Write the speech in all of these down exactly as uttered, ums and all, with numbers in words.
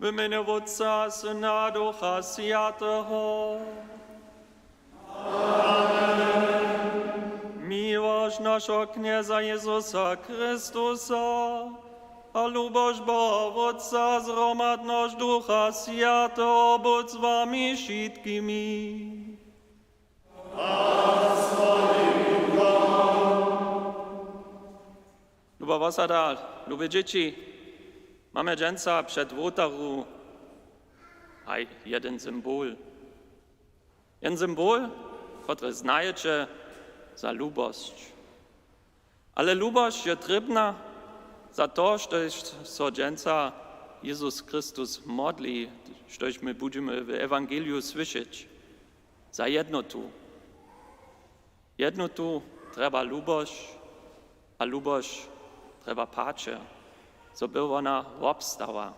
W mjenje Wótca, Syna, Ducha Swjateho. Amen. Miłosć našeho Knjeza Jezusa Chrystusa a lubosć Boha Wótca, zhromadnosć Ducha Swjateho budź z wami wšitkimi. Luba wosada, lube dźěći, mamy dźensa před wołtaru haj jedyn symbol. Jedyn symbol, kotryž znajeće za lubosć. Ale lubosć je trěbna za to, štož so dźensa Jezus Chrystus modli, štož my budźemy w ewangeliju słyšeć. Za jednotu. Jednotu trjeba lubosć a lubosć trjeba paće, zo by wona wobstała.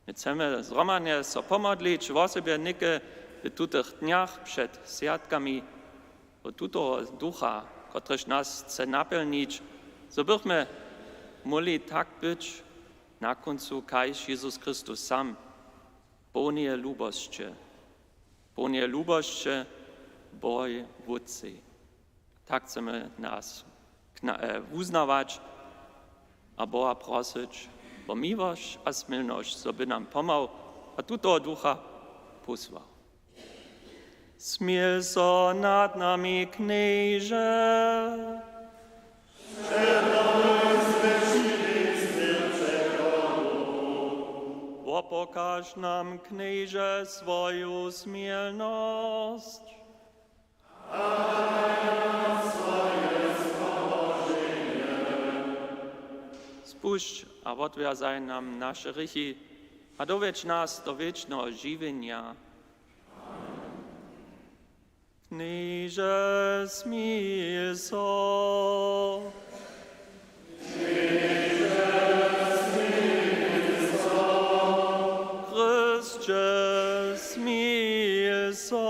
My chcemy zhromadnje so pomodlić, wosebje něke w tutych dnjach před swjatkami, wo tutoho ducha, kotryž nas chce napjelnić, zo bychmy móhli tak być na kóncu kaž Jezus Chrystus sam, połneje lubosće, połneje lubosće Bohej Wótcej. Tak chcemy nas kna-, e, wuznawać a Boha prosyć wo miłosć a smilnosć, zo by nam pomhał a tutoho ducha pósłał. Smil so nad nami, Knježe. Wopokaž nam, Knježe, swoju smilnosć. Spušć a wotwjazaj nam naše hrěchi a dowjedź nas do wěčneho žiwjenja. Knježe, smil so. Chrysće, smil so.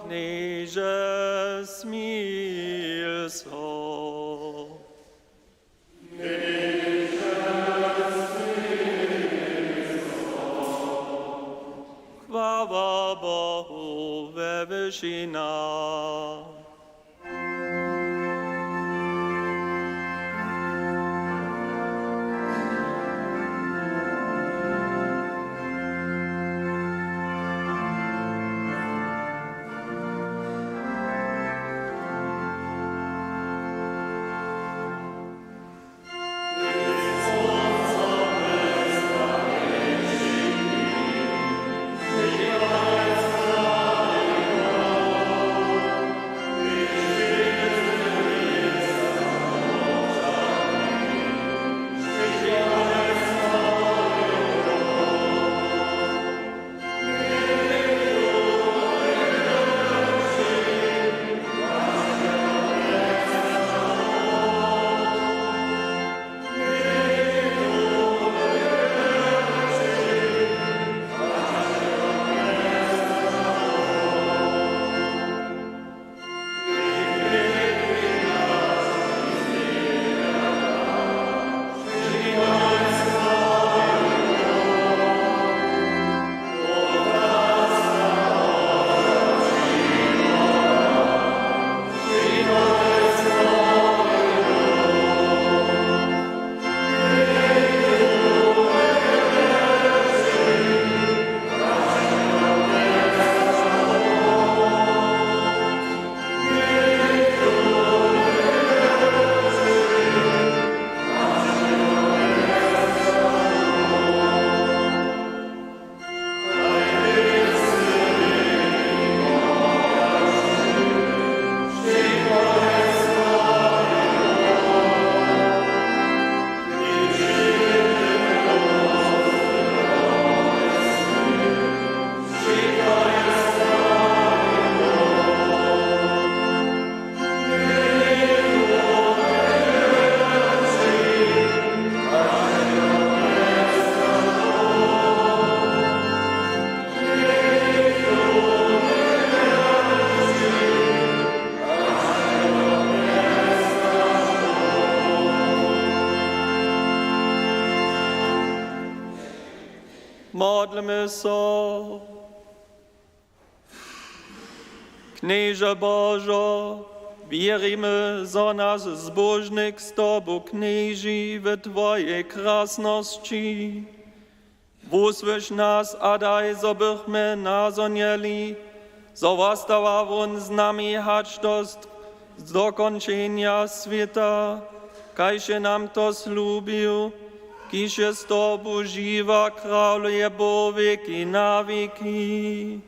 Knježe, smil so. Chwała Bohu we wyšinach. Modlmy so. Knježe Božo, wěrimy, zo nas Zbóžnik z tobu knježi w twojej krasnosći. Wusłyš nas a daj, zo bychmy nazhonjeli, zo wostawa wón z nami hač do st-, z dokónčenja swěta, kaž je nam to slubił, kiž je z tobu žiwy a kraluje po wěki na wěki.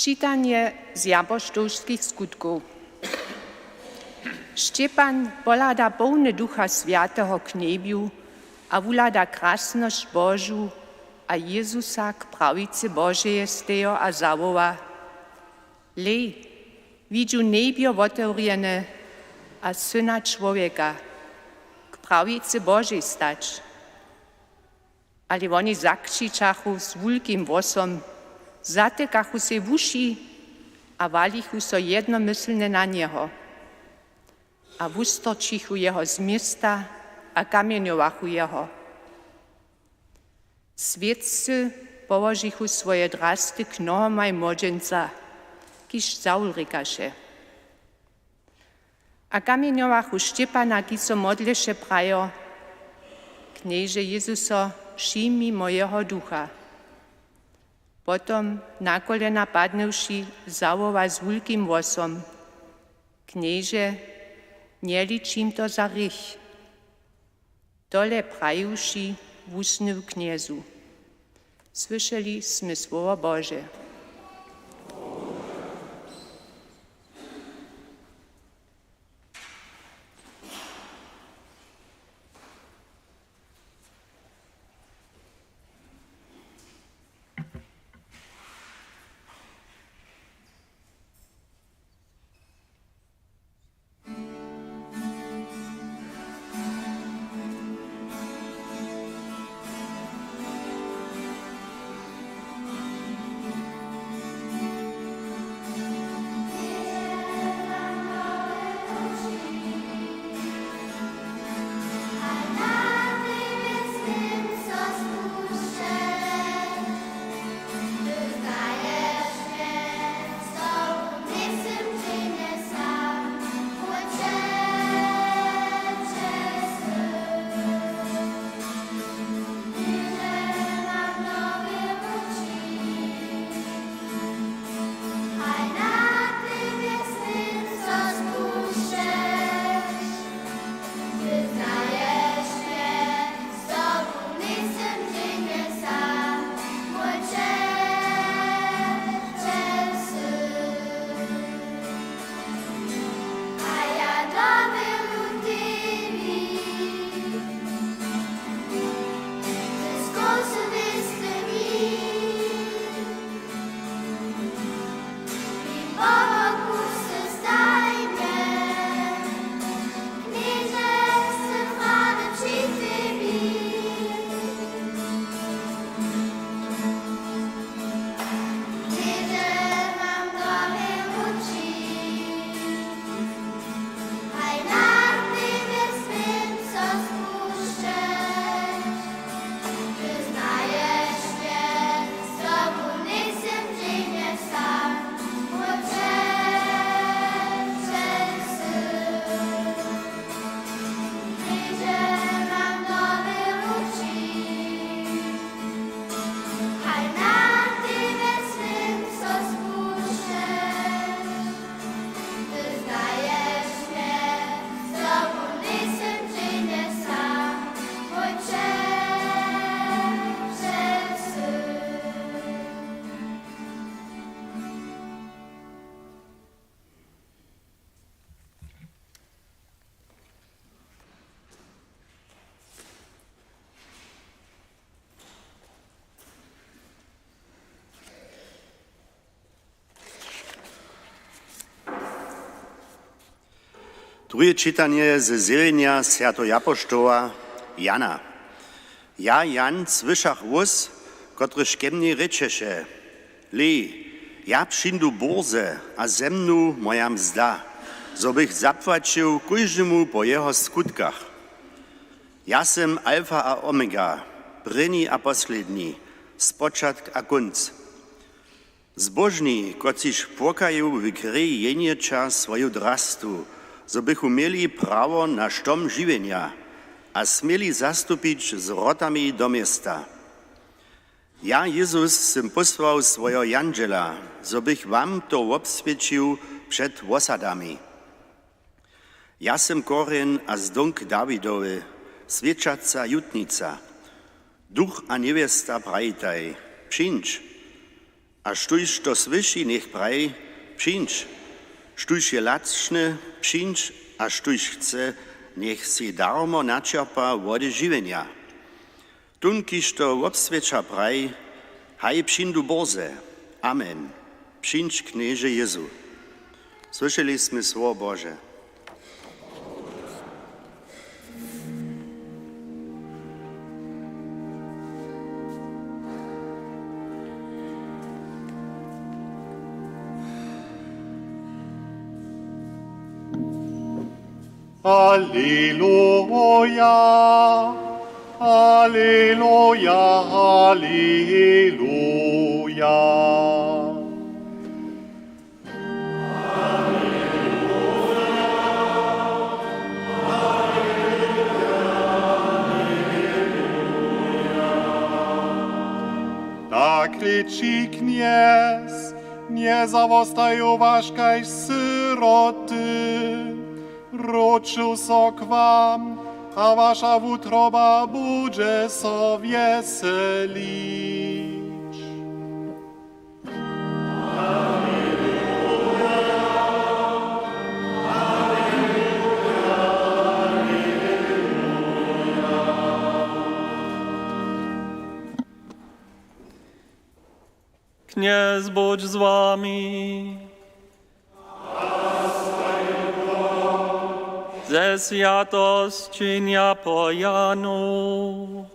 Čitanje z apoštołskich skutkow. Šćepan pohlada połny Ducha Swjateho k njebju a wuhlada krasnosć Božu a Jezusa k prawicy Božeje stejo a zawoła: Hlej, widźu njebjo wotewrjene a Syna čłowjeka k prawicy Božej stać. Ale woni zakřičachu z wulkim hłosom, zatykachu sej wuši a walichu so jednomyslnje na njeho. A wustorčichu jeho z města a kamjenjowachu jeho. Swěccy połožichu swoje drasty k nohomaj młodźenca, kiž zaulrikaše. A kamjenjowachu Šćěpana, kiž so modleše, prajo: Knježe Jezuso, přijmi mojeho ducha. Potom, na kolena padnywši, zawoła z wulkim hłosom: Knježe, njelič jim to za hrěch. Tole prajiwši, wusnył k Knjezu. Słyšeli smy słowo Bože. Druhe čitanje ze zjewjenja swjateho japoštoła, Jana. Ja, Jan, słyšach hłós, kotryž ke mni rěčeše: Hlej, ja přińdu bórze a ze mnu moja mzda, zo bych zapłaćił kóždemu po jeho skutkach. Ja sym Alfa a Omega, prěni a posledni, spočatk a kónc. Zbóžni, kotřiž płakają w kreji jeniča swoju drastu, zo bychu měli prawo na štom žiwjenja a směli zastupić z wrotami do města. Ja, Jezus, sym pósłał swojeho jandźela, zo bych wam to wobswědčił před wosadami. Ja sym korjeń a zdónk Dawidowy, swědčaca jutnica. Duch a njewěsta prajitaj: Přińdź! A štóž to słyši, njech praji: Přińdź! Štóž je lačny, přińdź, a štóž chce, njech sej darmo načerpa wody žiwjenja. Tón, kiž to wobswědča, praji: Haj přińdu bórze. Amen. Přińdź, Knježe Jezu. Słyšeli smy słowo Bože. Aleluja, aleluja, aleluja. Tak rěči Knjez: Njezawostajowaj kaž syroty. Wróću so k wam, a waša wutroba budźe so wjeselić. Knjez budź z wami. Ze swjatosćenja po Janu.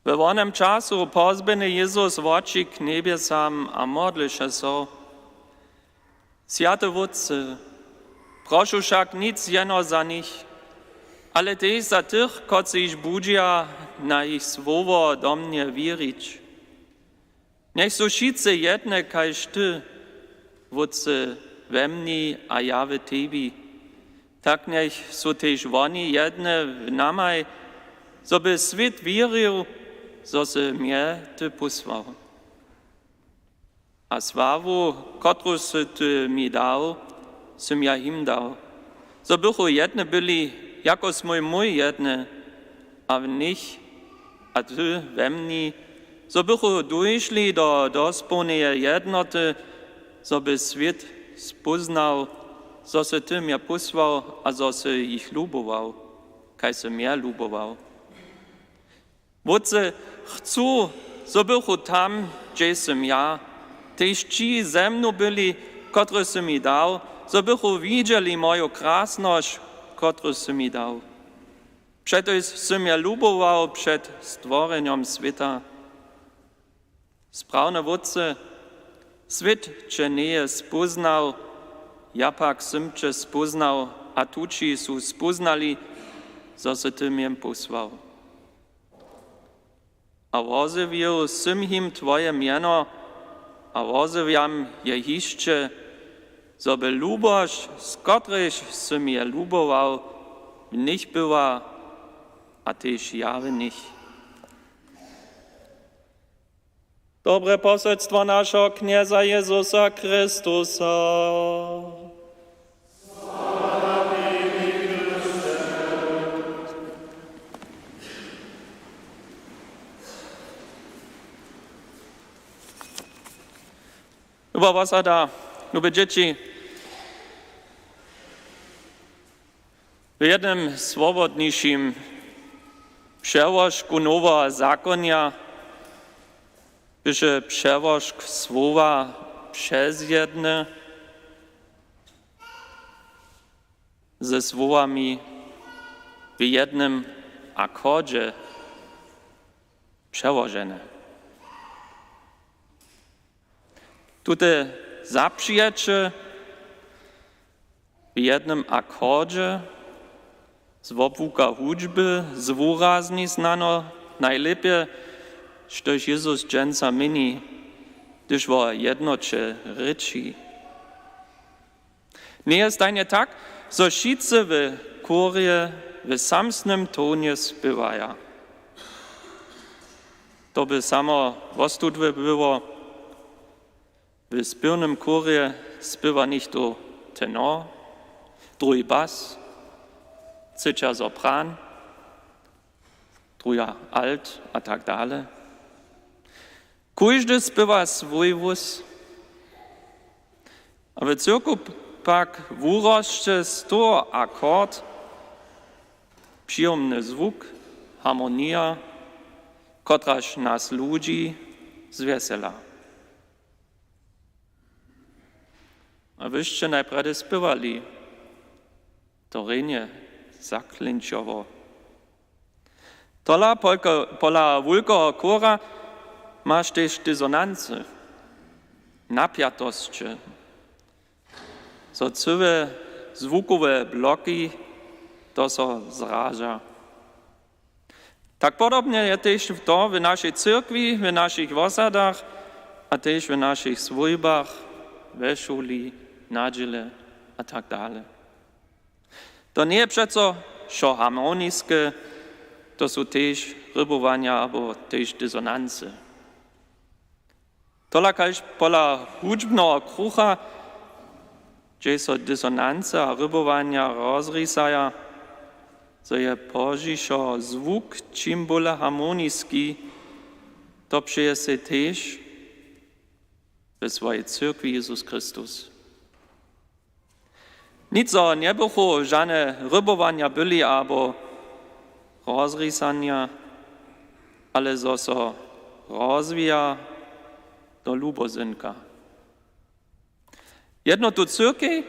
We wonym času pozběhny Jezus woči k njebjesam a modliše so: Swjaty Wótče, prošu wšak nic jeno za nich, ale tež za tych, kotřiž budźa na jich słowo do mnje wěrić. Njech su wšitcy jedne kaž ty, Wótče, we mni a ja w tebi. Tak njech su tež woni jedne w namaj, zo by swět wěrił, zo sy mje ty pósłał. A sławu, kotruž sy ty mi dał, sym ja jim dał, zo bychu jedne byli, jako smój mój jedne, a w nich, a ty we mni, zo bychu dóšli do dospołneje jednoty, zo by swět spóznał, zo sy ty mje pósłał a zo sy jich lubował, kaž sy mje lubował. Wótče, chcu, zo bychu tam, hdźež sym ja, tež ći ze mnu byli, kotrychž sy mi dał, zo bychu widźeli moju krasnosć, kotruž sy mi dał. Přetož sy mje lubował před stworjenjom swěta. Sprawny Wótče, swět će njeje spóznał, ja pak sym će spóznał a tutši su spóznali, zo sy ty mje pósłał. A wozjewił sym jim twoje mjeno a wozjewjam je hišće, zo by lubosć, z kotrejž sy mje lubował, w nich była a tež ja w nich. Dobre poselstwo našeho Knjeza Jezusa Chrystusa. Luba wosada, lube dźěći, W jednym swobodnišim přełožku Noweho zakonja běše přełožk słowa přezjedny ze słowami w jednym akordźe přełožene. Tute zapřijeće w jednym akordźe z wobłuka hudźby zwurazni snano najlěpje, štož Jezus dźensa měni, hdyž wo jednoće rěči. Njeje stajnje tak, zo wšitcy w chórje w samsnym tónje spěwaja. To by samo wostudłe było. W spěwnym chórje spěwa něchtó tenor, druhi bas, třeća sopran, druha alt a tak dale. Kóždy spěwa swój hłós. A w cyrkwu pak wurosće z toho akord, přijomny zwuk, harmonija, kotraž nas ludźi zwjesela. A wy sće najprjedy spěwali, to rjenje zaklinčowo. Tola polko-, pola wulkeho chóra maš tež disonancy, napjatosće, zo cyłe zwukowe bloki to so zraža. Tak podobnje je tež to w našej cyrkwi, w našich wosadach a tež w našich swójbach, we šuli, na dźěle a tak dale. To njeje přeco wšo harmoniske, to su tež rybowanja abo tež disonancy. Tola kaž pola hudźbneho krucha, hdźež so disonance a rybowanja rozrisaja, zo je pozdźišo zwuk čim bóle harmoniski, to přeje sej tež we swojej cyrkwi Jezus Chrystus. Nic zo njebychu žane rybowanja byli abo rozrisanja, ale zo so rozwija do lubozynka. Jednotu cyrkej,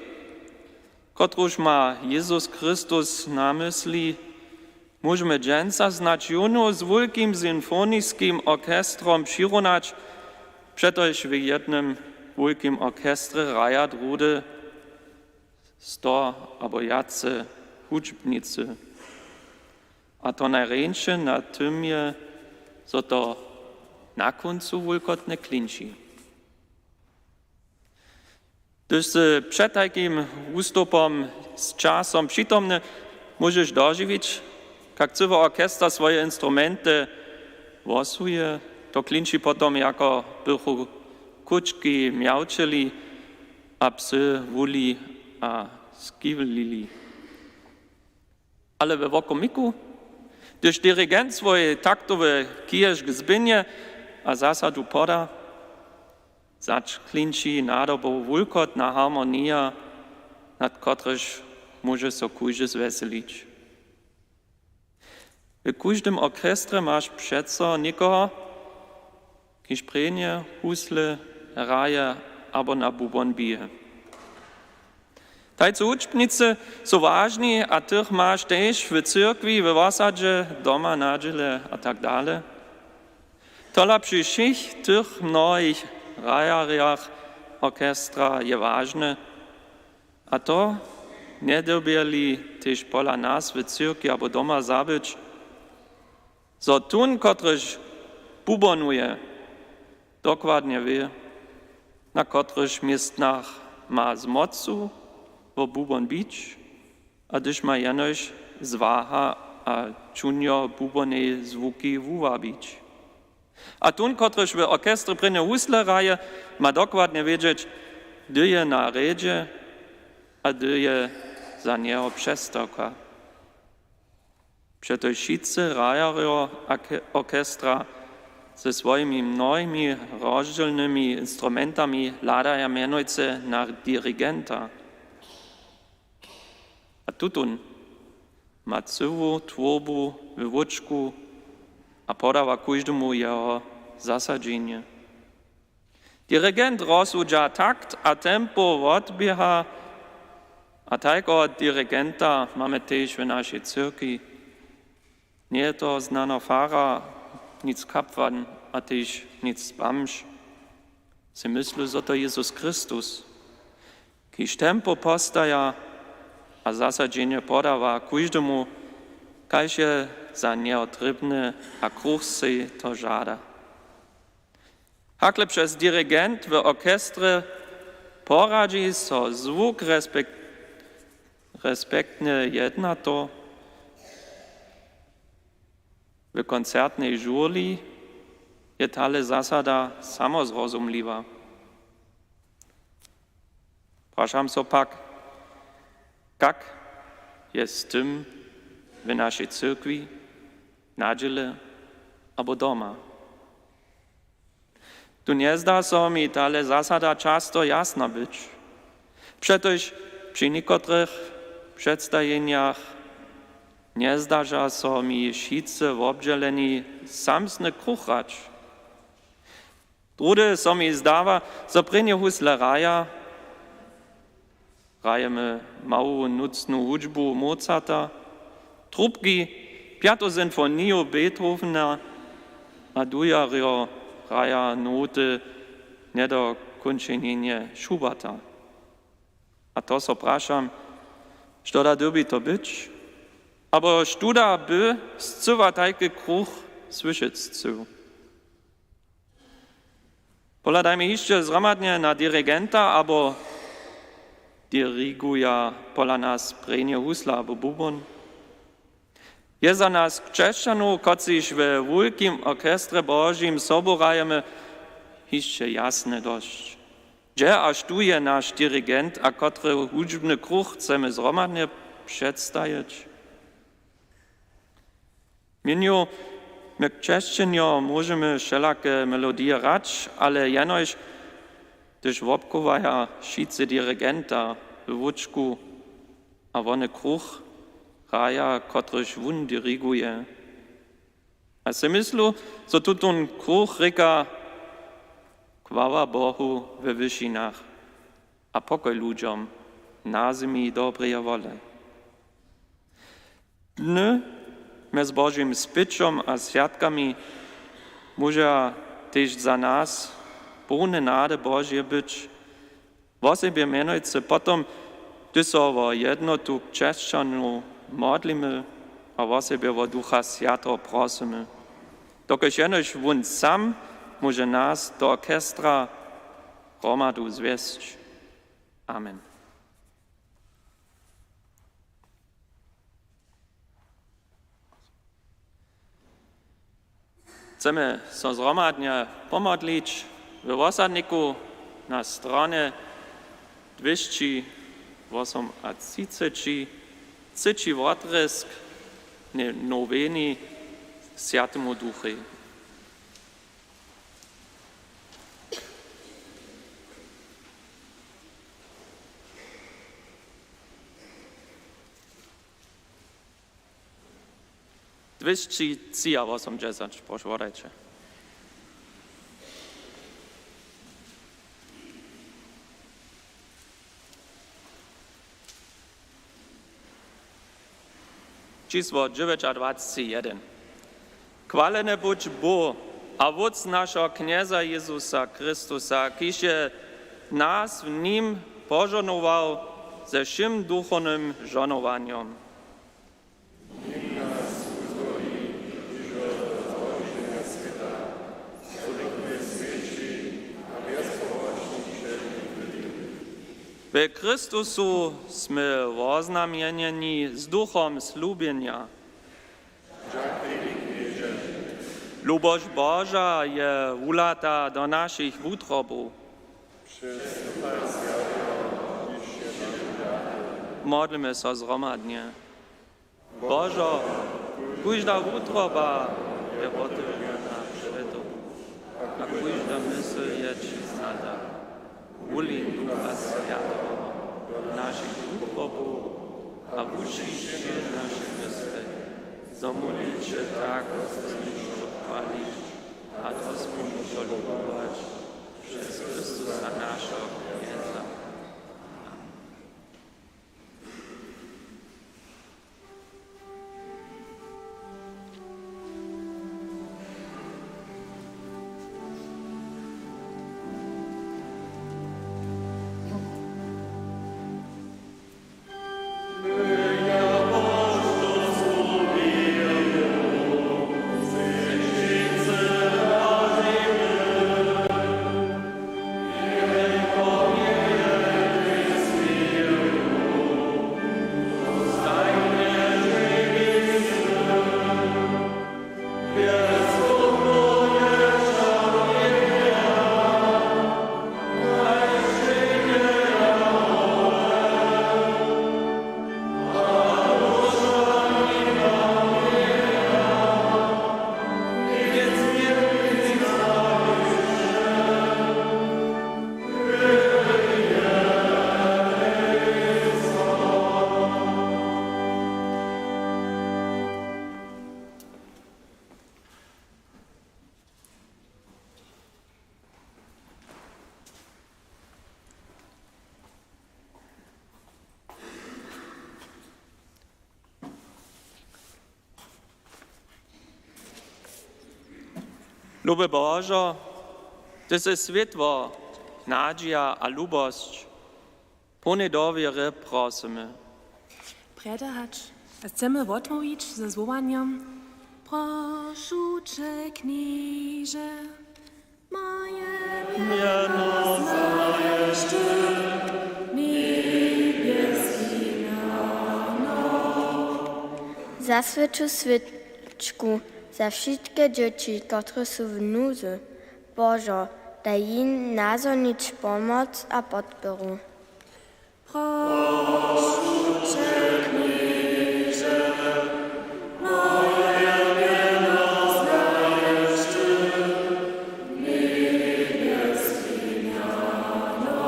kotruž ma Jezus Chrystus na mysli, móžemy dźensa snadź jónu z wulkim symfoniskim orchestrom přirunać, přetož w jednym wulkim orchestrje hraja druhdy sto abo wjace hudźbnicy. A to najrjeńše na tym je, zo to na kóncu wulkotnje klinči. Hdyž sy před tajkim wustupom z časom přitomny, móžeš dožiwić, kak cyły orchester swoje instrumenty hłosuje. To klinči potom, jako bychu kučki mjawčeli a psy wuli a skiwlili. Ale we wokomiku, hdyž dirigent swój taktowy kiješk zběhnje a zasadu poda, zaklinči nadobu wulkotna harmonija, nad kotryž móže so kóždy zwjeselić. W kóždym orchestrje maš přeco někoho, kiž prěnje husle hraje abo na bubon bije. Tajcy hudźbnicy su wažni a tych maš tež w cyrkwi, we wosadźe, doma, na dźěle a tak dale. Tola při wšěch tych mnohich hrajerjach orchestra je wažne, a to njedyrbjeli tež pola nas w cyrkwi abo doma zabyć, zo tón, kotryž bubonuje, dokładnje wě, na kotrychž městnach ma z mocu wo bubon bić a hdyž ma jenož z waha a čunjo bubonej zwuki wuwabić. A tón, kotryž w orchestrje prěnje husle hraje, ma dokładnje wědźeć, hdy je na rjedźe a hdy je za njeho přestawka. Přetož wšitcy hrajerjo orke-, orchestra ze swojimi mnohimi rozdźělnymi instrumentami hladaja mjenujcy na dirigenta. A tutón, ma cyłu twórbu we wóčku a podawa kóždemu jeho zasadźenje. Dirigent rozsudźa takt a tempo wotběha, a tajkeho dirigenta mamy tež w našej cyrkwi. Njeje to znano farar, nic kapłan a tež nic bamž. Sej myslu, zo to Jezus Chrystus, kiž tempo postaja a zasadźenje podawa kóždemu, kaž je za njeho trěbne a kruch sej to žada. Hakle přez dirigent w orchestrje poradźi so zwuk respekt-, respektnje jednato. W koncertnej žurli je tale zasada samozrozumliwa. Prašam so pak, kak je z tym w našej cyrkwi, na dźěle abo doma? Tu njezda so mi tale zasada často jasna być. Přetož při někotrych předstajenjach njezdaža so mi wšitcy wobdźěleni samsny kruch hrać. Druhdy so mi zdawa, zo prěnje husle hraja, hrajemy mału nócnu hudźbu Mozarta, trubki, pjatu sinfoniju Beethovena a dujarjo hraja noty Njedokónčenje Schuberta. A to so prašam, što da dyrbi to być? Abo štó da by scyła tajki kruch słyšeć chcył? Pohladajmy hišće zhromadnje na dirigenta, abo diriguja pola nas prěnje husla abo bubon? Je za nas křesćanow, kotřiž we wulkim orchestrje Božim sobu hrajemy, hišće jasne dosć, hdźe a štó je naš dirigent a kotry hudźbny kruch chcemy zhromadnje předstajeć? Měnju, my křesćenjo móžemy wšelake melodije hrać, ale jenož hdyž wobchowaja wšitcy dirigenta we wóčku a wone kruch hraja, kotryž wón diriguje. A sej myslu, zo tutón kruch rěka: Chwała Bohu we wyšinach a pokoj ludźom na zemi dobreje wole. Dny mjez Božim spěćom a swjatkami móžeja tež za nas połne nady Božeje być, wosebje mjenujcy potom, hdyž so wo jednotu křesćanow modlimy a wosebje wo Ducha Swjateho prosymy, dokelž jenož wón sam móže nas do orchestra hromadu zwjesć. Amen. Chcemy so zhromadnje pomodlić we wosadniku na stronje dwěsći wosomatřiceći, třeći wotrězk, ne-, nowiny Swjatemu Duchej. Dwěsći třiawosomdźesać, prošu, wodajće. Čisło dźewjećadwaceći jedyn. Chwaleny budź Bóh a Wótc našeho Knjeza Jezusa Chrystusa, kiž je nas w nim požohnował ze wšěm duchownym žohnowanjom. We Chrystusu smy woznamjenjeni z duchom slubjenja. Lubosć Boža je wulata do našich wutrobow. Modlmy so zhromadnje. Božo, kóžda wutroba je wotewrjena před Tobu a kóžda mysl je ći znata. Wulej Ducha Swjateho do našich wutrobow A wučiń wšě naše mysle, zo móhli će tak wosebnišo chwalić a dospołnišo lubować přez Chrystusa našeho Knjeza. Luby Božo, ty sy swětło, nadźija a lubosć. Połnej dowěry prosymy. Prjedy hač, a chcemy wotmołwić ze zwołanjom: Prošu će, Knježe, moje mjeno znaš ty, njebjeski nano. Zaswěću swěčku za wšitke dźěći, kotrež su w nuzy. Božo, daj jim nazhonić pomoc a podpěru. Prošu će, Knježe, moje mjeno znaš ty, njebjeski nano.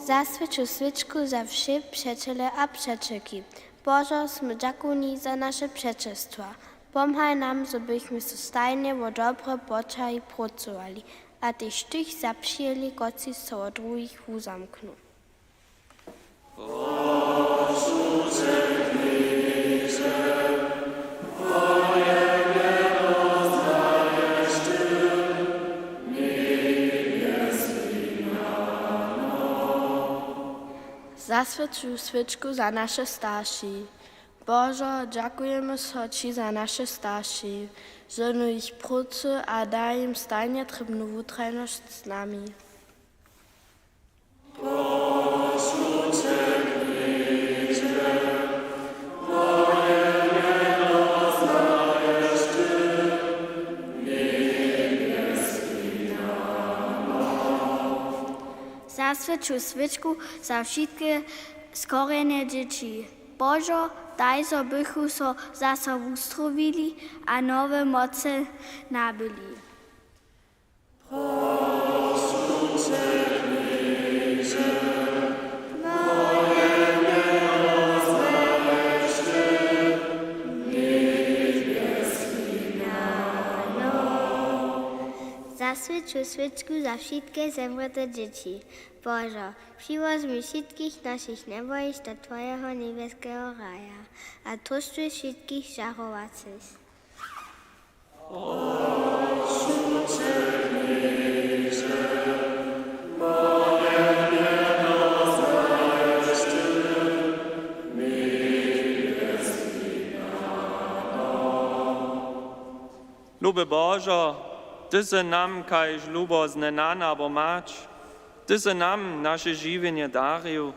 Zaswěću swěčku za wšě přećele a přećelki. Božo, smy dźakowni za naše přećelstwa. Pomhaj nam, zo bychmy so stajnje wo dobre poćahi prócowali a tež tych zapřijeli, kotřiž so wot druhich wuzamknu. Zaswěću swěčku za naše starši. Božo, dźakujemy so ći za naše starši, žohnuj jich prócy a daj jim stajnje trěbnu wutrajnosć z nami. Zaswěću swěčku za wšitke skorjene dźěći. Božo, daj, zo bychu so zaso wuzdrowili a nowe moce nabyli. Zaswěću swěčku za wšitke zemrěte dźěći. Božo, přiwozmi wšitkich našich njewojišć do twojeho njebjeskeho raja a tróšćuj wšitkich žahowacych. Luby Božo, ty sy nam kaž lubozny nan abo mać, ty sy nam naše žiwjenje darił.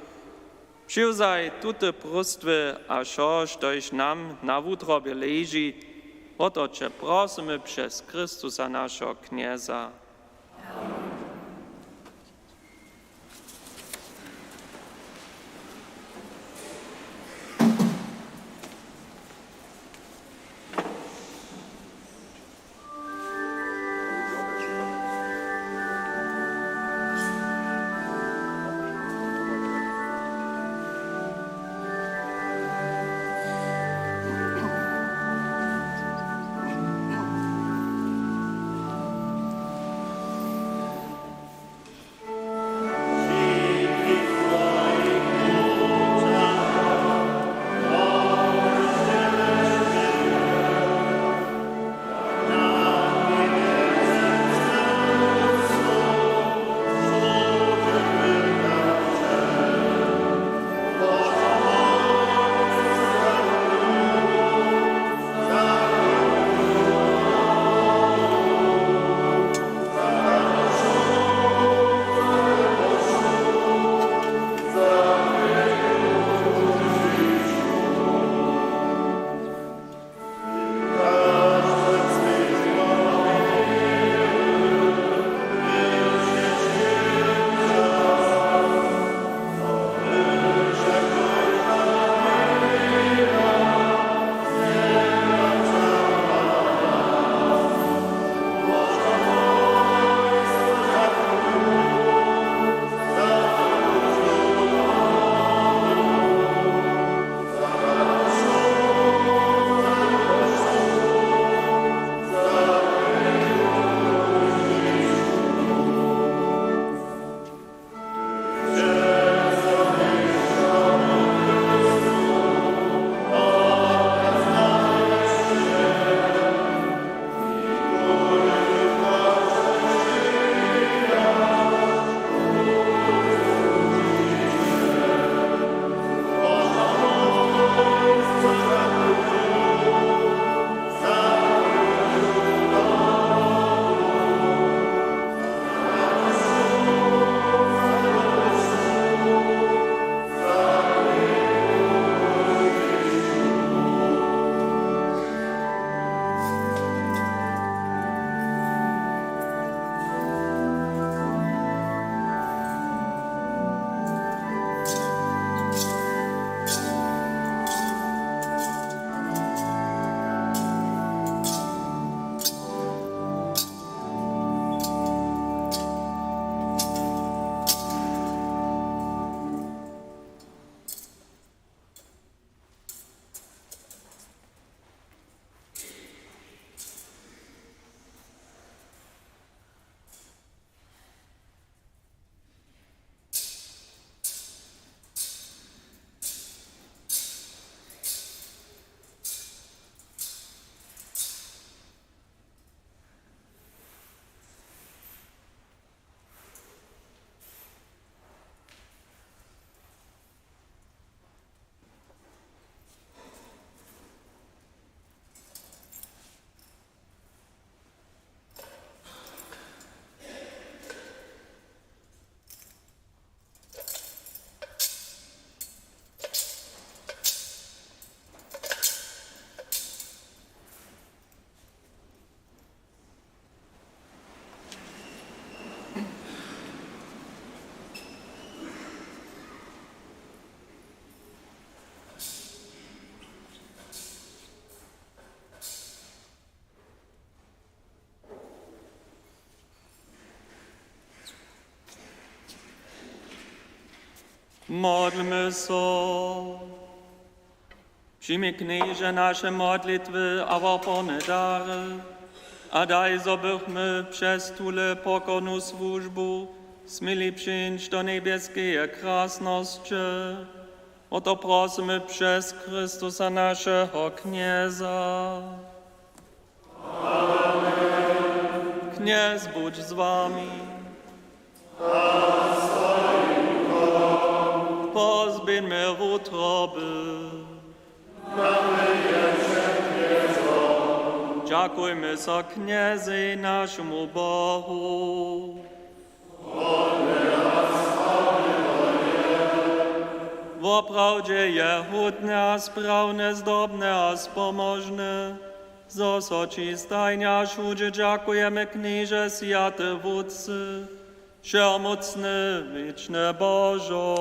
Přiwzaj tute próstwy a wšo, štož nam na wutrobje leži, wo to će prosymy přez Chrystusa, našeho Knjeza. Modlmy so. Přijmi, Knježe, naše modlitwy a woporne dary a daj, zo bychmy přez tule pokornu słužbu směli přińć do njebjeskeje krasnosće. O to prosymy přez Chrystusa, našeho Knjeza. Knjez budź z wami. Pozběhńmy wutroby. Dźakujmy so Knjezej, našemu Bohu. Woprawdźe je hódne a sprawne, zdobne a spomožne, zo so ći stajnje a wšudźe dźakujemy, Knježe, swjaty Wótče, wšehomócny, wěčny Božo.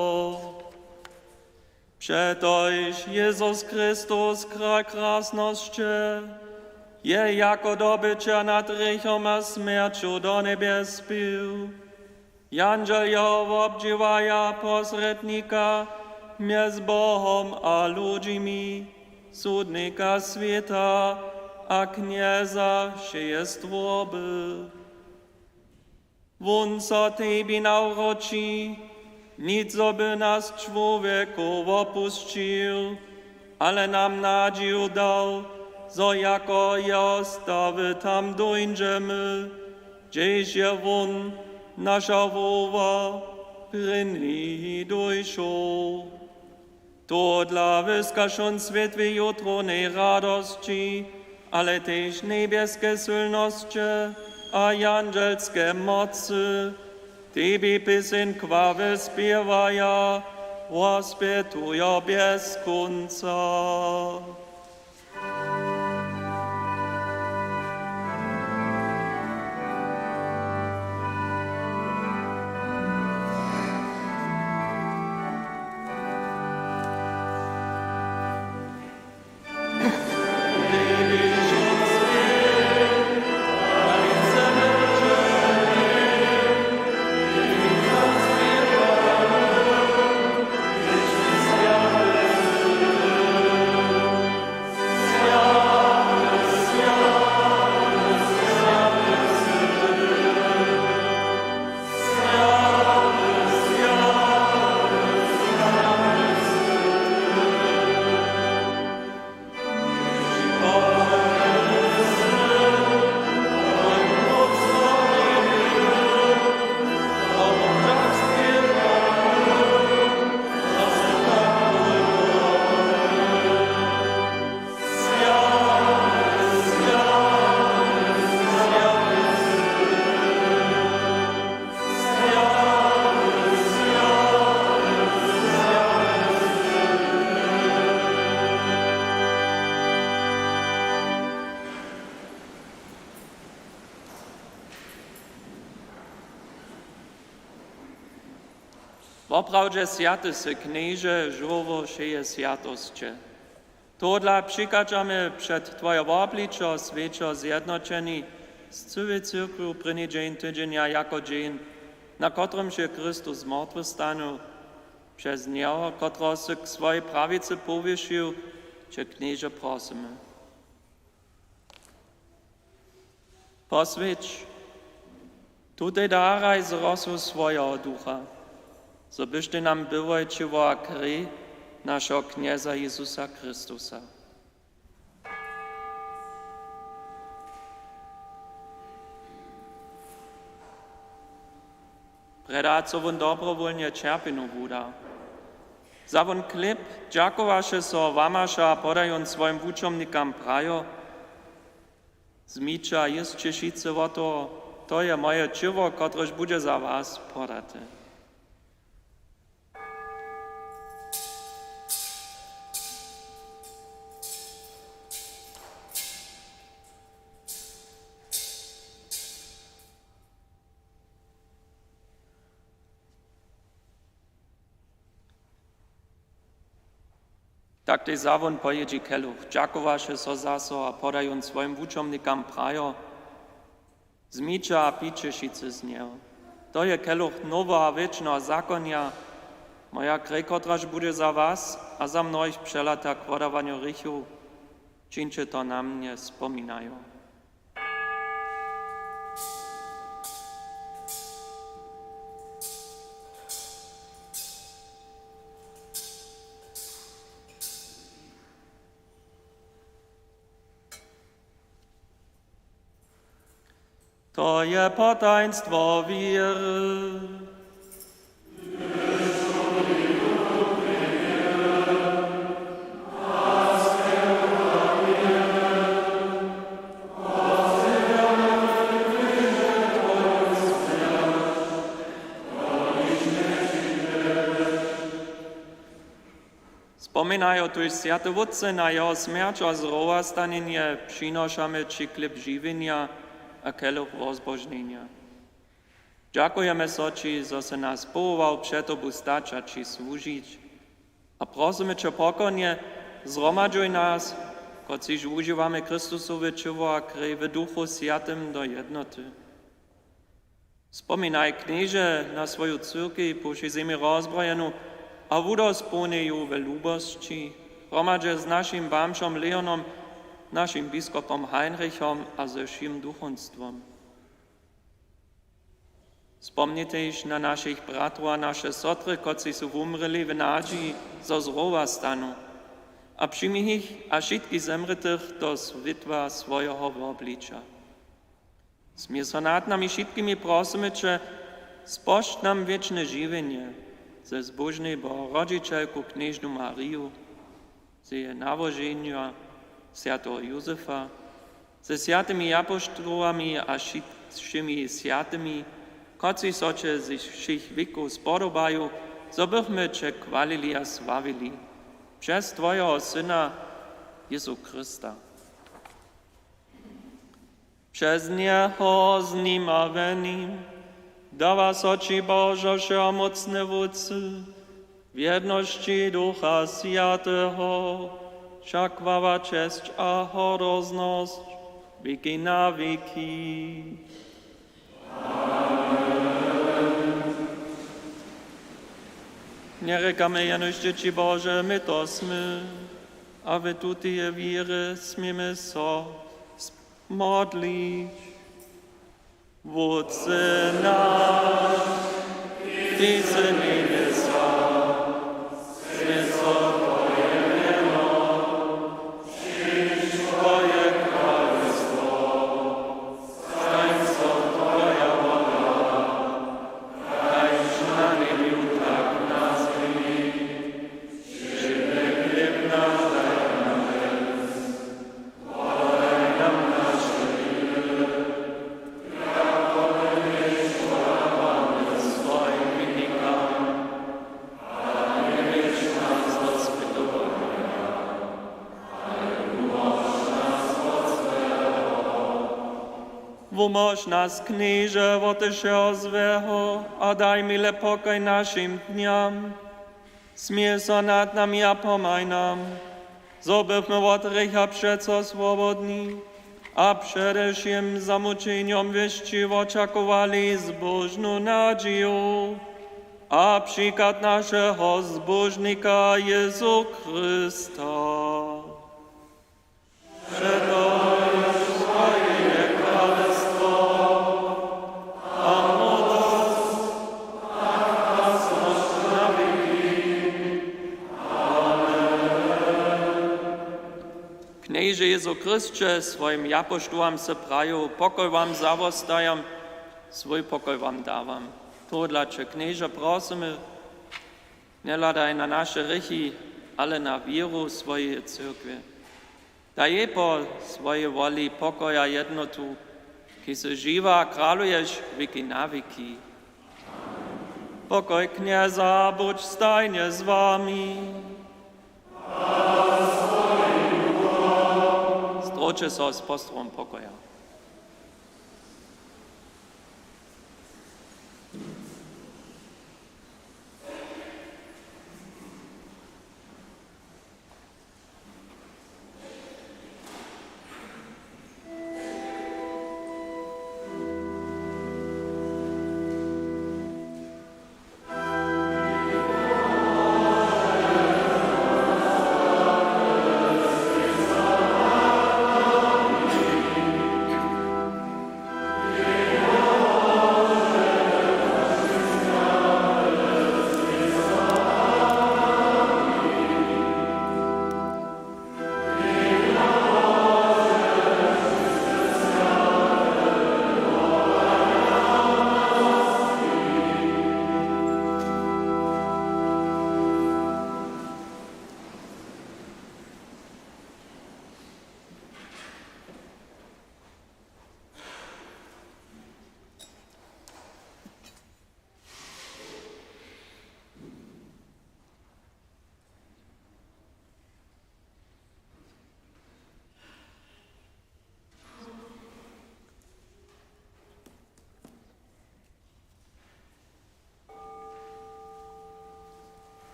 Přetož Jezus Chrystus, Kralj krasnosće, je jako dobyćer nad hrěchom a smjerću do njebjes spił. Jandźeljo wobdźěłaja, posrědnika mjez Bohom a ludźimi, sudnika swěta a Knjeza wšeje stwórby. Wón so tebi nawróći, nic zo by nas čłowjekow wopusćił, ale nam nadźiju dał, zo jako jeho stawy tam dóńdźemy, hdźež je wón, naša hłowa, prěni dušow. Tohodla wyskaš wón swětłej jutrownej radosći, ale tež njebjeske sylnosće a jandźelske mocy. Tebi pěseń chwały spěwaja, wospjetujo bjez kónca. Woprawdźe swjaty sy, Knježe, žórło wšeje swjatosće. Tohodla přichadźamy před twoje wobličo swjećo zjednoćeni z cyłej cyrkwju prěni dźeń tydźenja jako dźeń, na kotrymž je Chrystus z mortwych stanył. Přez njeho, kotrehož sy k swojej prawicy powyšił, će, Knježe, prosymy. Poswjeć tutej daraj z rosu swojeho Ducha, zo byštej nam byłoj ćěło a krej našeho Knjeza Jezusa Chrystusa. Prjedy, zo wón dobrowólnje ćerpjenju wuda, wza wón chlěb, dźakowaše so, łamaše a poda jón swojim wučomnikam, prajo: Wzmiće a jěsće wšitcy wot toho, to je moje ćěło, kotrež budźe za was podate. Tak tež wza wón po jědźi keluch, dźakowaše so zaso a poda jón swojim wučomnikam, prajo: Wzmiće a pijće wšitcy z njeho. To je keluch noweho a wěčneho zakonja, Moja krej, kotraž budźe za was a za mnohich přelata k wodawanju hrěchow, čińće to na mnje spominajo. To je potajnstwo wěry. Spominajo tuž, swjaty Wótče, na jeho smjerć a zrowastanjenje, přinošamy ći chlěb žiwjenja a keluch wozbožnjenja. Dźakujemy so ći, zo sy nas powołał před tobu stać a ći słužić. A prosymy će pokornje, zhromadźuj nas, kotřiž wužiwamy Chrystusowe ćěło a krej, w Duchu Swjatym do jednoty. Spominaj, Knježe, na swoju cyrkej po wšej zemi rozbrojenu a wudospołnjej ju we lubosći, hromadźe z našim bamžom Leonom, našim biskopom Heinrichom a ze wšěm duchowstwom. Spomnitejš na našich bratrow a naše sotry, kotřiž su wumrěli w nadźiji, zo zrowastanu, a přijmi jich a wšitkich zemrětych do swětła swojeho wobliča. Smil so nad nami wšitkimi, prosymy će, spožč nam wěčne žiwjenje ze zbóžnej Bohorodźićelku knježnu Mariju, z jeje nałoženja swjateho Józefa, ze swjatymi apoštołami a wši-, wšěmi swjatymi, kotřiž so će z wšěch wěkow spodobaju, zo bychmy će chwalili a sławili přez twojeho Syna Jězu Chrysta. Přez njeho, z nim a we nim dawa so ći, Božo, wšehomócny Wótče, w jednosći Ducha Swjateho, wša chwała, česć a hordoznosć wěki na wěki. Njerěkamy jenož dźěći Bože, my to smy, a w tutej wěrje směmy so modlić. Wótče naš, kiž sy w njebjesach, swjeć so twoje mjeno, přińdź twoje kralestwo, stań so twoja wola, kaž na njebju, tak na zemi. Wšědny chlěb naš daj nam dźensa. Wumóž nas, Knježe, wote wšeho złeho a daj mile pokoj našim dnjam. Smil so nad nami a pomhaj nam, zo bychmy wot hrěcha přeco swobodni a přede wšěm zamućenjom wěsći wočakowali zbóžnu nadźiju a přichad našeho Zbóžnika Jězu Chrysta. Přetož twoje je kralestwo a móc a krasnosć na wěki. Amen. Knježe Jězu Chrysće, swojim apoštołam sy prajił: Pokoj wam zawostajam, swój pokoj wam dawam. Tohodla će, Knježe, prosymy, njehladaj na naše hrěchi, ale na wěru swojeje cyrkwje. Daj jej po swojej woli pokoj a jednotu, kiž sy žiwy a kraluješ wěki na wěki. Pokoj Knjeza budź stajnje z wami. Zdrójće so z postrowom pokoja.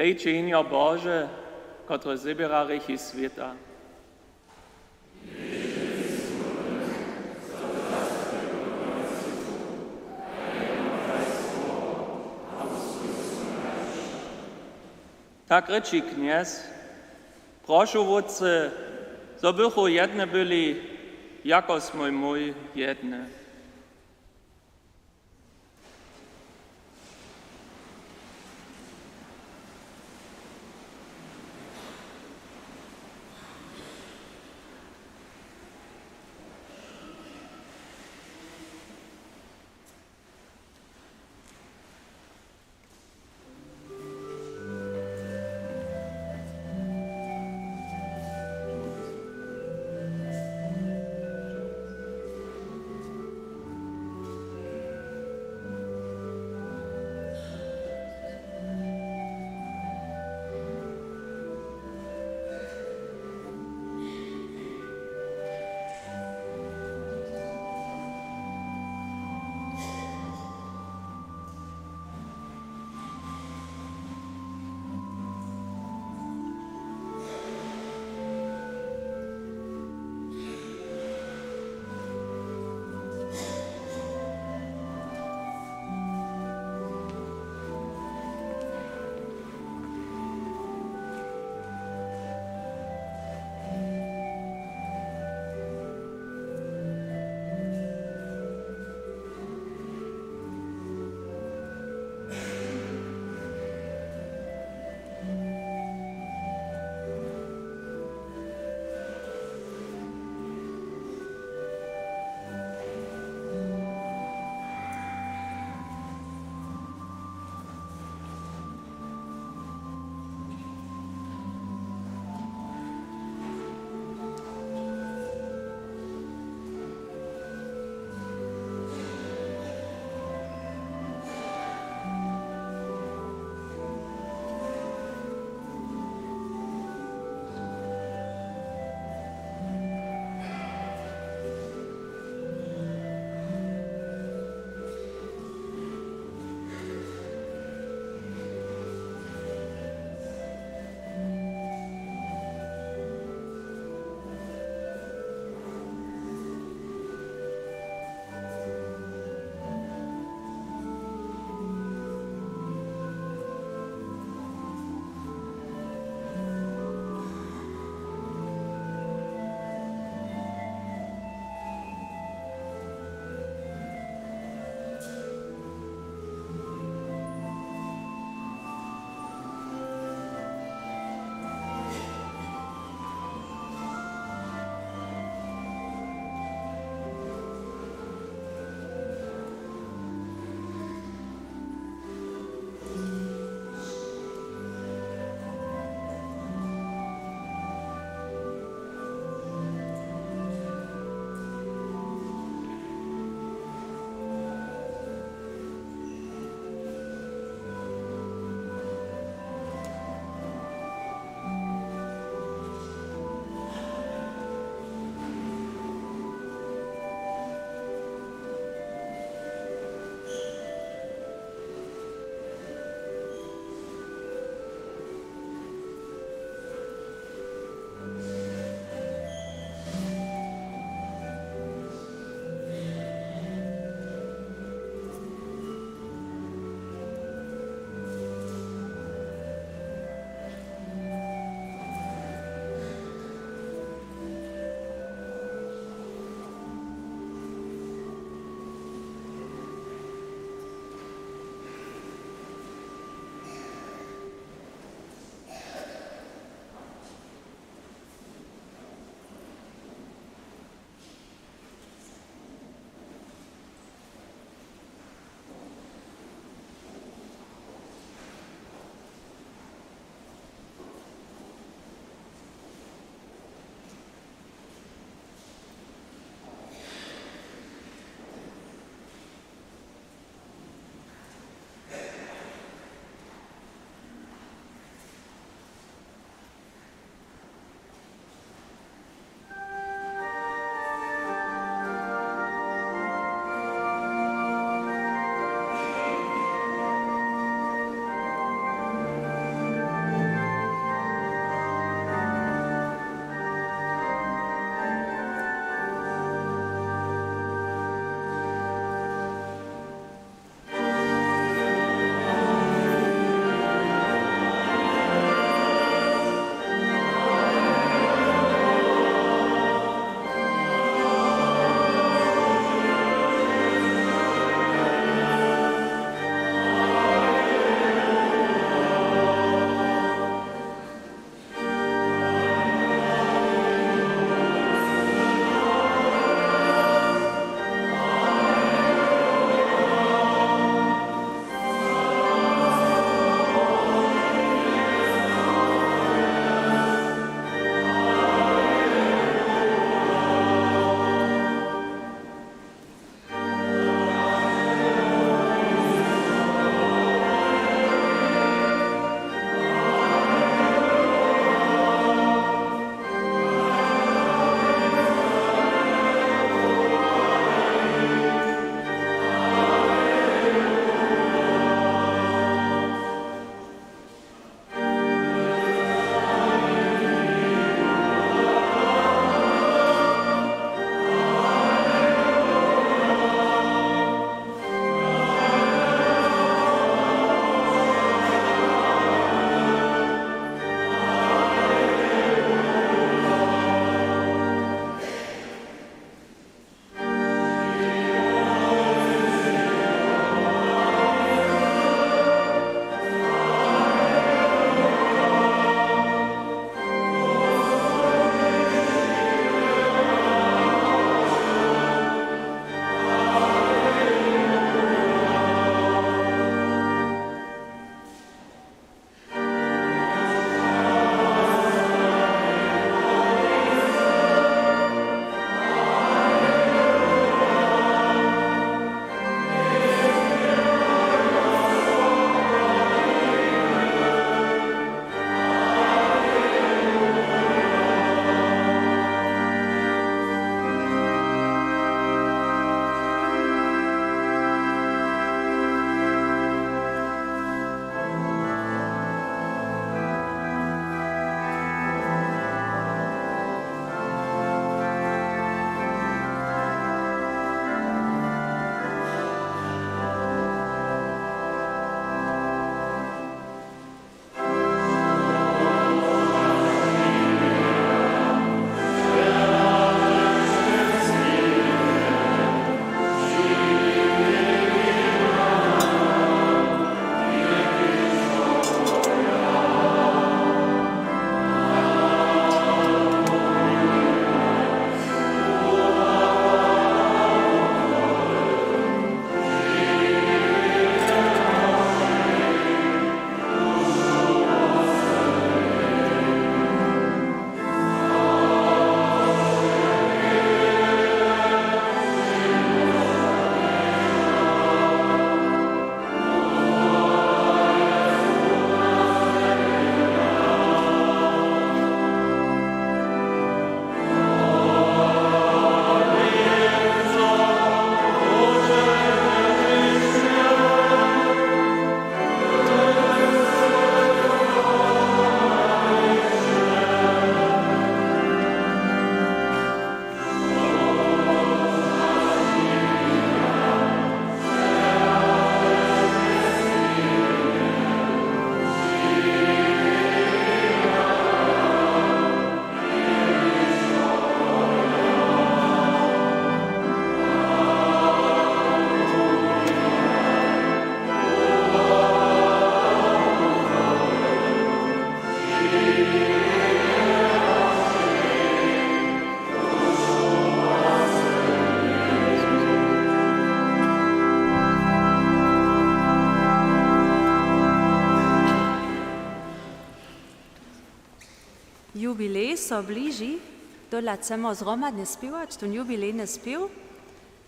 Hej, Ćehnjo Bože, kotrež zběra hrěchi swěta. Tak rěči Knjez: Prošu, Wótče, zo bychu jedne byli, jako smój mój jedne. Jubilej so bliži, tola chcemo zhromadnje spěwać tón jubilejny spěw.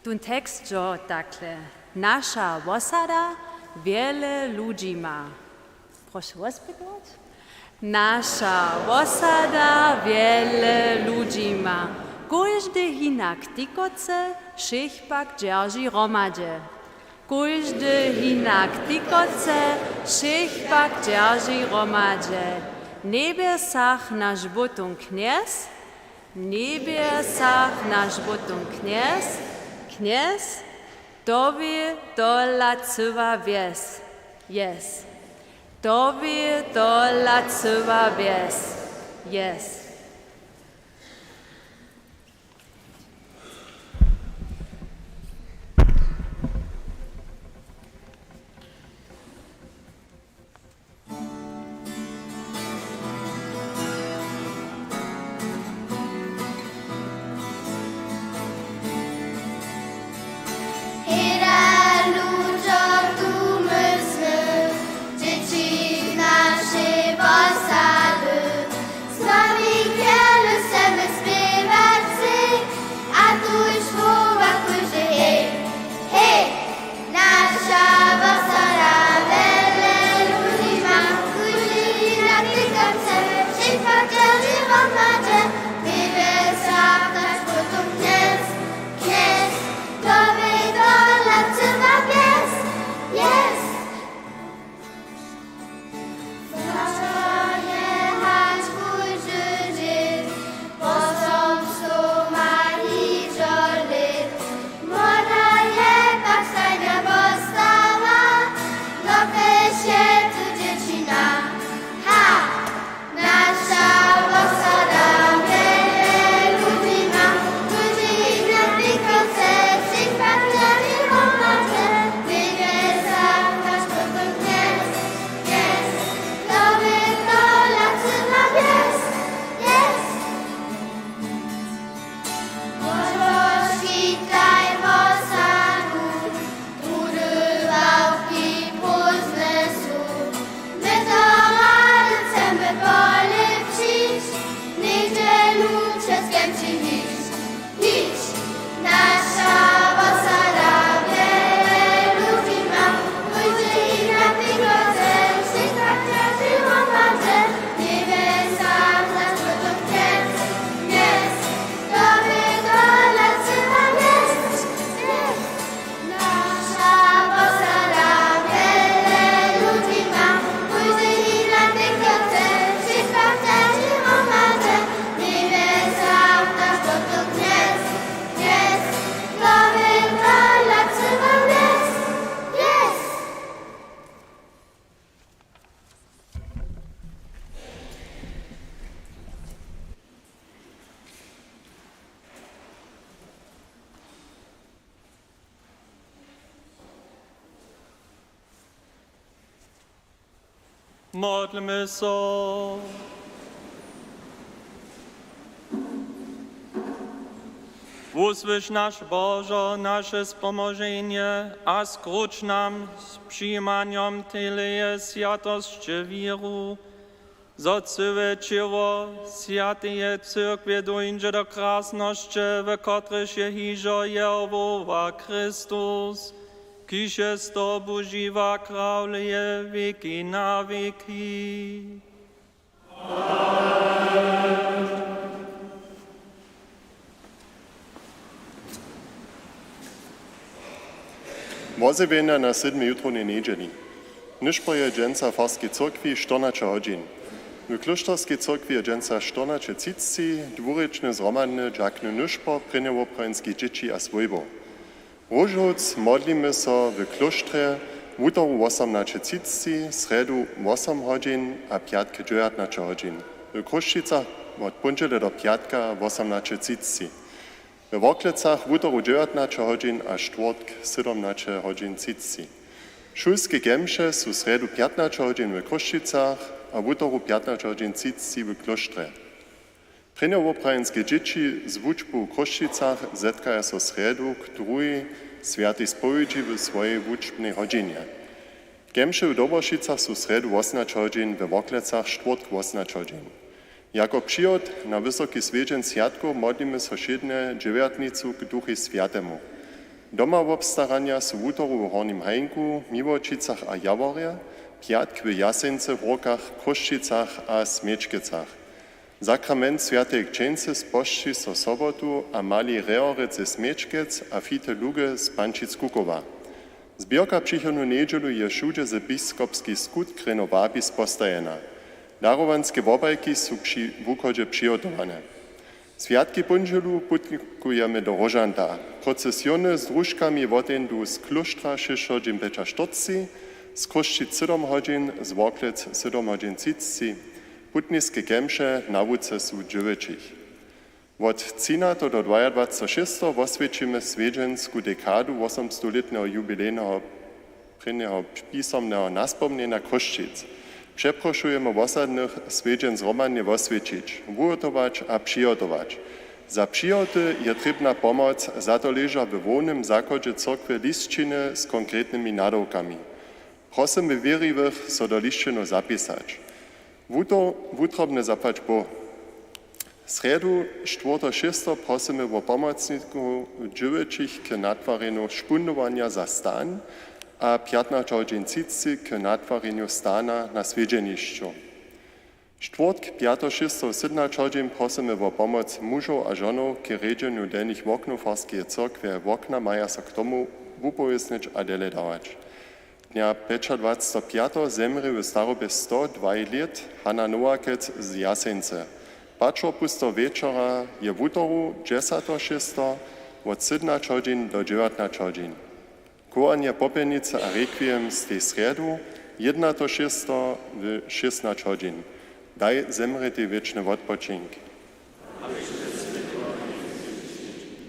Tón tekst dźo takle: Naša wosada wjele ludźi ma. Prošu wospětować. Naša wosada wjele ludźi ma. Kóždy hinak tikoce, wšěch pak dźerži hromadźe. Kóždy hinak tikoce, wšěch pak dźerži hromadźe. W njebjesach naš bótón Knjez, w njebjesach naš bótón Knjez, Knjez, to bě tola cyła wjes, wjes. To bě tola cyła wjes, wjes. Hera ludźo tu mysmy, dźěći z našej wosady, sławik wjele chcemy spěwać sej, a tuž słowa kóždy hej, hej. Naša wosada wjele ludźi ma, kóždy hinak tikoce, wšěch pak dźerži hromadźe, w njebjesach naš bótón Knjez, Knjez, to bě tola cyła wjes, wjes. Zaso je hač kóždy dźeń, wosomstoma hižo lět. Młoda je pak stajnje wostała, dokelž je tu dźěćina. Ha! Naša wosada wjele ludźi ma, kóždy hinak tikoce, wšěch pak dźerži hromadźe, w njebjesach naš bótón Knjez, Knjez, to bě tola cyła wjes, wjes. Poškitaj wosadu, druhdy ławki prózdne su. My to rady chcemy polěpšić, něhdźe lub přez kemši hišć, hišć. Naša wosada wjele ludźi ma, kóždy hinak tikoce, wšěch pak dźerži hromadźe, w njebjesach naš bótón Knjez, Knjez. To bě tola cyła wjes, wjes. Naša wosada wjele ludźi ma, kóždy hinak tikoce, wšěch pak dźerži hromadźe, w njebjesach naš bótón Knjez, Knjez. To bě tola cyła wjes, wjes. Modlmy so. Wusłyš, naš Božo, naše spomoženje a skruć nam z přijimanjom teleje swjatosće wěru, zo cyłe ćěło swjateje cyrkwje dóńdźe do krasnosće, w kotrejž je hižo Jehowa Chrystus, kiž je z tobu žiwy a kraluje wěki na wěki. Wozjewjenja na sydmej jutrownej njedźeli. Nyšpor je dźensa w farskej cyrkwi štyrnaće hodźin. W klóšterskej cyrkwi je dźensa štyrnaće třiceći dwurěčny zhromadny dźakny nyšpor prěnjowoprawjenskich dźěći a swójbow. Róžowc modlimy so w klóštrje wutoru wosomnaće třiceći, srjedu wosom hodźin a pjatk dźewjatnaće hodźin, w Chrósćicach wot póndźele do pjatka wosomnaće třiceći, we Worklecach wutoru dźewjatnaće hodźin a štwórtk sydomnaće hodźin třiceći. Šulske kemše su srjedu pjatnaće hodźin w Chrósćicach a wutoru pjatnaće hodźin třiceći w klóštrje. Prěnjowoprawjenske dźěći z wučbu w Chrósćicach zetkaja so srjedu k druhej swjatej spowědźi w swojej wučbnej hodźinje. Kemše w Dobošicach su srjedu wosomnaće hodźin, we Worklecach štwórtk wosomnaće hodźin. Jako přihot na wysoki swjedźeń swjatkow modlimy so wšědnje dźewjatnicu k Duchej Swjatemu. Doma wobstaranja su wutoru w Hornim Hajnku, Miłoćicach a Jaworje, pjatk w Jaseńce, Hórkach, Chrósćicach a Smječkecach. Sakrament swjateje křćeńcy spožči so sobotu a mali rehorjec ze Smječkec a fite luge z Pančic Kukowa. Zběrka přichodnu njedźelu je wšudźe ze biskopskich skutk rjeno wabi spostajena. Darowanske wobajki su při wuchodźe přihotowane. Swjatki póndźelu putkujemy do Róžanta. Procesiony z družkami woteńdu z klóštra šěsć hodźin pjećaštyrceći, z Chrósćic sydom hodźin, z Worklec sydom hodźin třiceći, putniske kemše na łuce su dźewjećich. Wot třinateho do dwajadwaceteho šesteho woswjećimy swjedźensku dekadu wosomstolětneho jubilejneho prěnjeho pisomneho naspomnjenja Chrósćic. Přeprošujemy wosadnych swjedźeń zhromadnje woswjećić, wuhotować a přihotować. Za přihoty je trěbna pomoc, za to leža we hłownym zachodźe cyrkwje lisćiny z konkretnymi nadawkami. Prosymy wěriwych, so do lisćinow zapisać. Wuto-, wutrobne zapłać Bóh. Srjedu, štwórteho šesteho, prosymy wo pomocnikow dźěłyćich k natwarjenju špundowanja za stan a pjatnaće hodźin třiceći k natwarjenju stana na swjedźenišću. Štwórtk, pjateho šesteho, sydomnaće hodźin, prosymy wo pomoc mužow a žonow k rjedźenju delnich woknow farskeje cyrkwje. Wokna maja so k tomu wupowěsnyć a dele dawać. Dnja pjećadwaceteho pjateho zemrě w starobje sto dwaj lět Hana Nowakec z Jaseńcy. Pačor pusteho wječora je wutoru, dźesateho šesteho, wot sydomnaće hodźin do dźewjatnaće hodźin. Chowanje popjelnicy a rekwiem stej srjedu, jědnateho šesteho, w šěsnaće hodźin. Daj zemrětej wěčny wotpočink.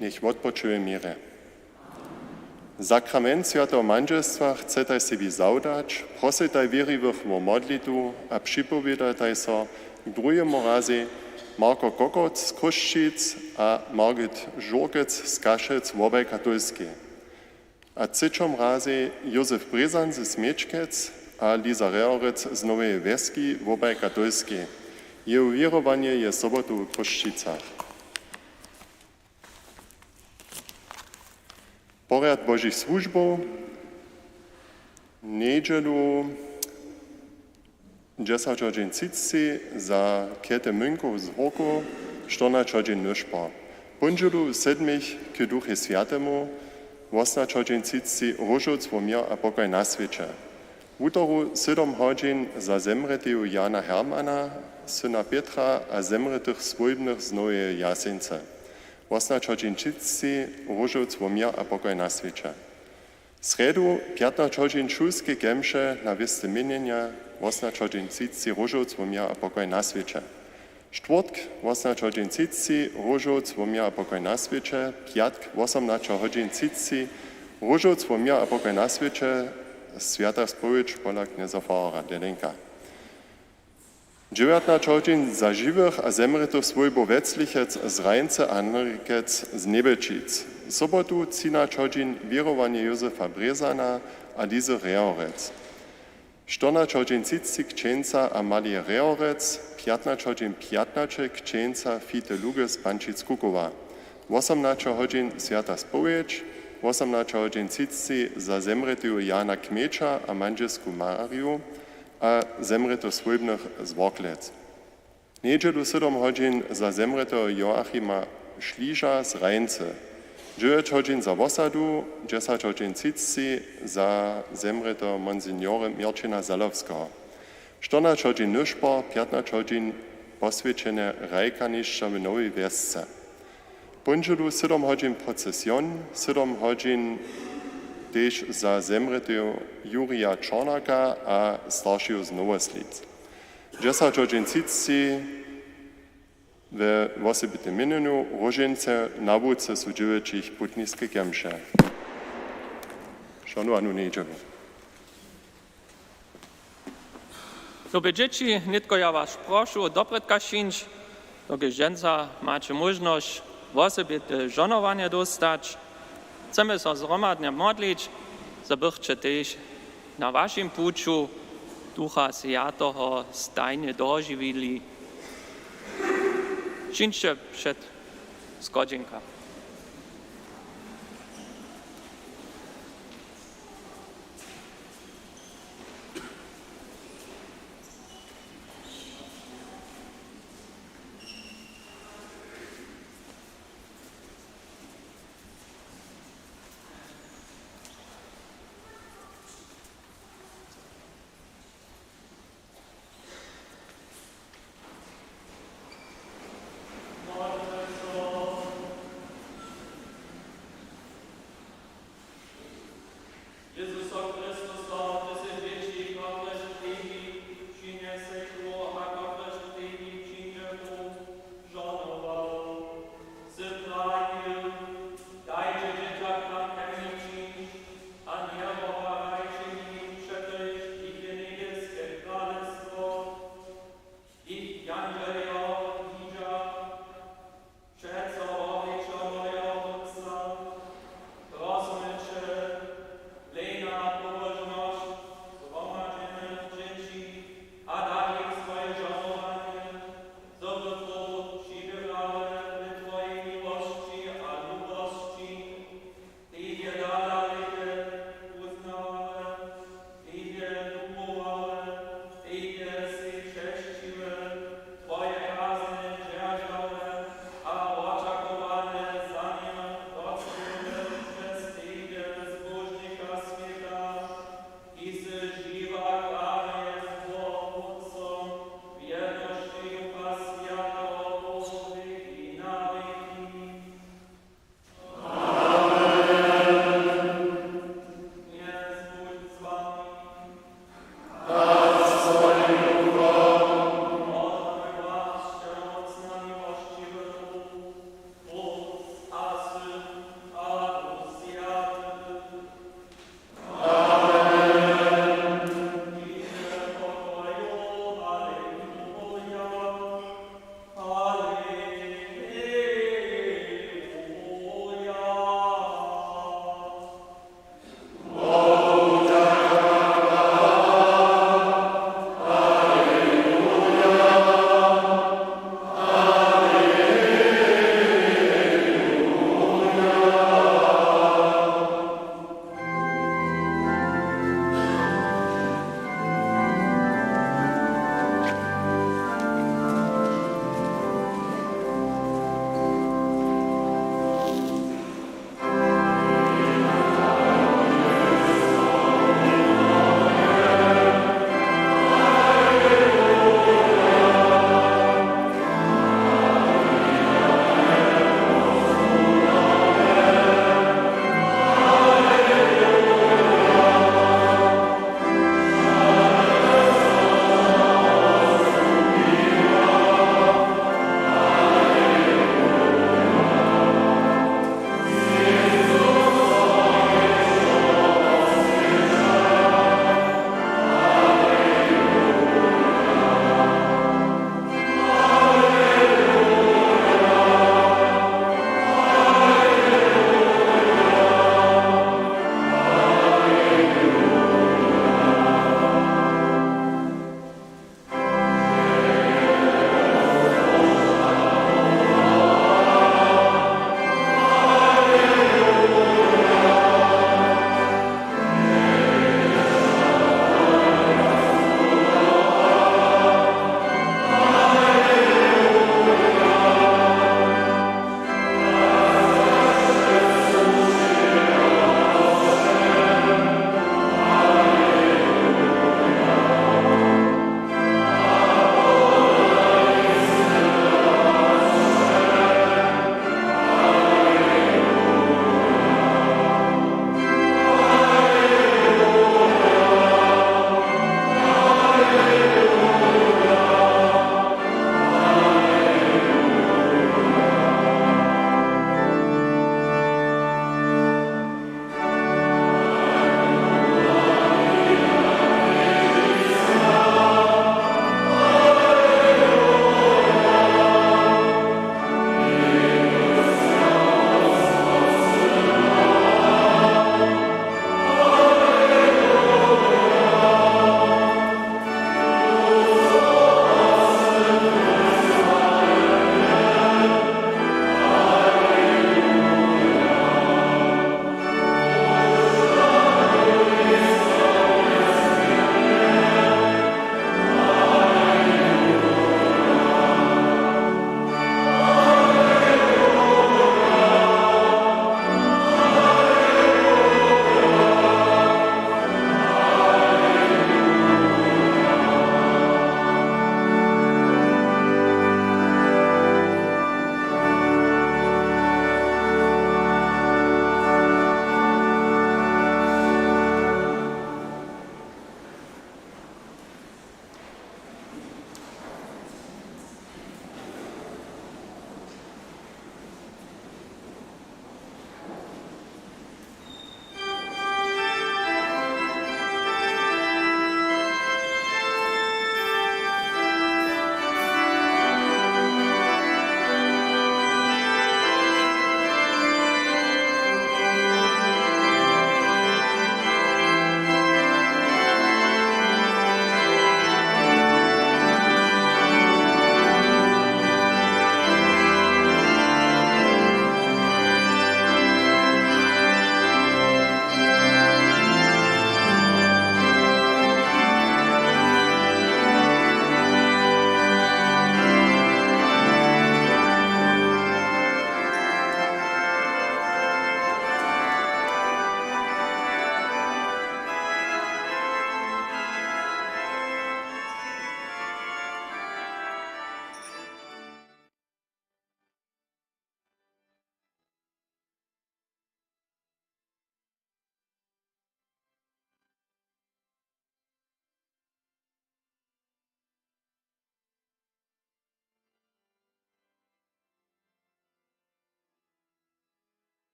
Njech wotpočuje w měrje. Sakrament swjateho mandźelstwa chcetaj sebi zawdać, prosytaj wěriwych wo modlitwu a připowědataj so k druhemu razej Marko Kokot z Chrósćic a Margit Žurkec z Kašec wobaj katolskej. A třećom razej Józef Brězan ze Smječkec a Liza Rehorec z Noweje Wjeski wobaj katolskej. Jeju wěrowanje je sobotu w Chrósćicach. Porjad Božich słužbow. Njedźelu dźesać hodźin třiceći za Kety Münkow z Hórkow, štyrnaće hodźin nyšpor. Póndźelu sedmich k Duchej Swjatemu, wosomnaće hodźin třiceći Róžowc wo měr a pokoj na swěće. Wutoru sydom hodźin za zemrěteju Jana Hermana, syna Pětra a zemrětych swójbnych z Noweje Jaseńcy. Wosomnaće hodźin třiceći Róžowc wo měr a pokoj na swěće. Srjedu, pjatnaće hodźin šulske kemše na wěsty měnjenja, wosomnaće hodźin třiceći Róžowc wo měr a pokoj na swěće. Štwórtk, wosomnaće hodźin třiceći Róžowc wo měr a pokoj na swěće, pjatk, wosomnaće hodźin třiceći Róžowc wo měr a pokoj na swěće, swjata spowědź pola knjeza farera Delenka. Dźewjatnaće hodźin za žiwych a zemrětych swójbow Weclichec z Rajncy a Henrikec z Njebjelčic. Sobotu, třinaće hodźin wěrowanje Józefa Brězana a Lizy Rehorec. Štyrnaće hodźin třiceći křćeńca Amalije Rehorec, pjatnaće hodźin pjatnaće křćeńca Fite Luge z Pančic Kukowa. Wosomnaće hodźin swjata spowědź, wosomnaće hodźin třiceći za zemrěteju Jana Kmjeća a mandźelsku Mariju a zemrětych swójbnych z Worklec. Njedźelu sydom hodźin za zemrěteho Joachima Šliža z Rajncy, dźewjeć hodźin za wosadu, dźesać hodźin třiceći za zemrěteho monsignora Měrćina Zalowskeho. Štyrnaće hodźin nyšpor, pjatnaće hodźin poswjećenje hrajkanišća w Nowej Wjesce. Póndźelu sydom hodźin procesjon, sydom hodźin tež za zemrěteho Jurija Čornaka a staršeju z Nowoslic. Dźesać hodźin třiceći we wosebitym měnjenju Róžeńce na łuce su dźěłyćich putniske kemše. Šonowanu njedźelu. Lube dźěći, nětko ja was prošu, doprědka přińć, dokelž dźensa maće móžnosć wosebite žohnowanje dóstać. Chcemy so zhromadnje modlić, zo bychće tež na wašim puću Ducha Swjateho stajnje dožiwili. Čińće před schodźenka.